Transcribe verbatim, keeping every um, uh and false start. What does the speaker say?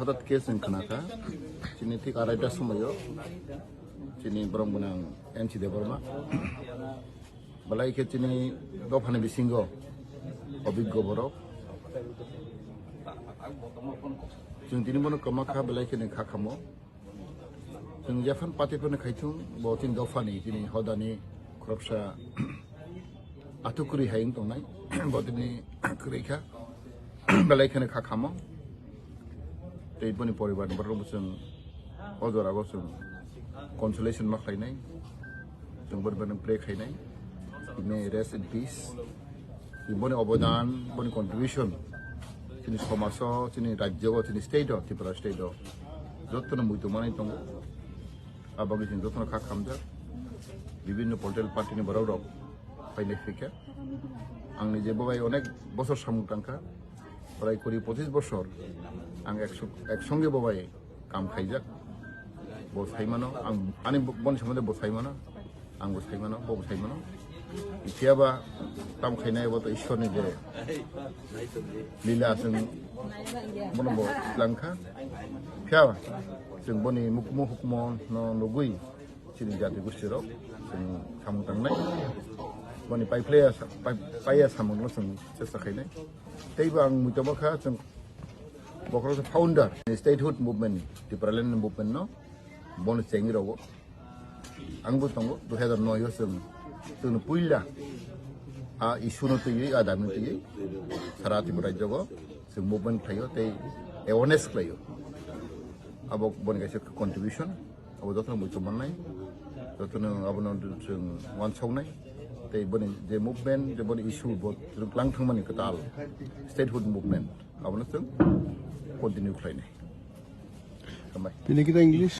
Hothat khe chwng khna kha, chini thik araita somoio chini borok gwnang M C Debbarma. Belai khe chini dophani bisingo obiggo borok. Chwng tini bono kwma kha, belai khe ni kha khamo. Chwng jephang party phano khaithung, bo chini dophani, chini hodani khoroksa athukwrwi hai wng tongnai, bo tini kwrwi kha, belai kheno kha khamo. Tei boni poribar ni borok bo chwng o jora o chwng consolation ma khlainai, chwng boni bagwi pray khainai, he may rest in peace. Boni obodan, boni contribution chini somajo, chini rajyo, chini state o, Tripura state o jotono muitu manwi tongo. Aboni chwng jotono kha khamjak. Bibinno political party ni borok rok phainai phikha. Ang nije bo bai onek bosor samung tangkha. Prai kuri pochis bosor ang ek song-, ek songe bo bai kam khaijak. Bo sai mano, ang ani bo-, boni somonde bo sai mano, ang bo sai mano, bo bo sai mano. Phiya ba tam khainai bo to Ishwar ni je lila, chwng bono bo langkha. Phiya ba chwng boni mukmo hukmo no nugwi chini jati gosti rok chwng samung tangnai. Boni pai phlaiya sa-, pai, paiya samung no chwng chesta khainai. Tei bo ang muitu bo kha chwng Bokhorok se founder statehood movement ni, Tipraland movement no, bono chengwi rogo. Ang bo tongo, dui hazar noi o chwng, chwngno puila a issue no twiwi, a dami twiwi, sara Tripura rajyo o chwng movement khlaio tei awareness khlaio. Abo boni kaisa contribution, abo jotono muitu mannai, jotono abono chwng uansuknai, tei boni je movement, je boni issue bo chwng klang thangmani kwtal statehood movement. Abono chwng continue khlainai. Hambai. Bini kita English?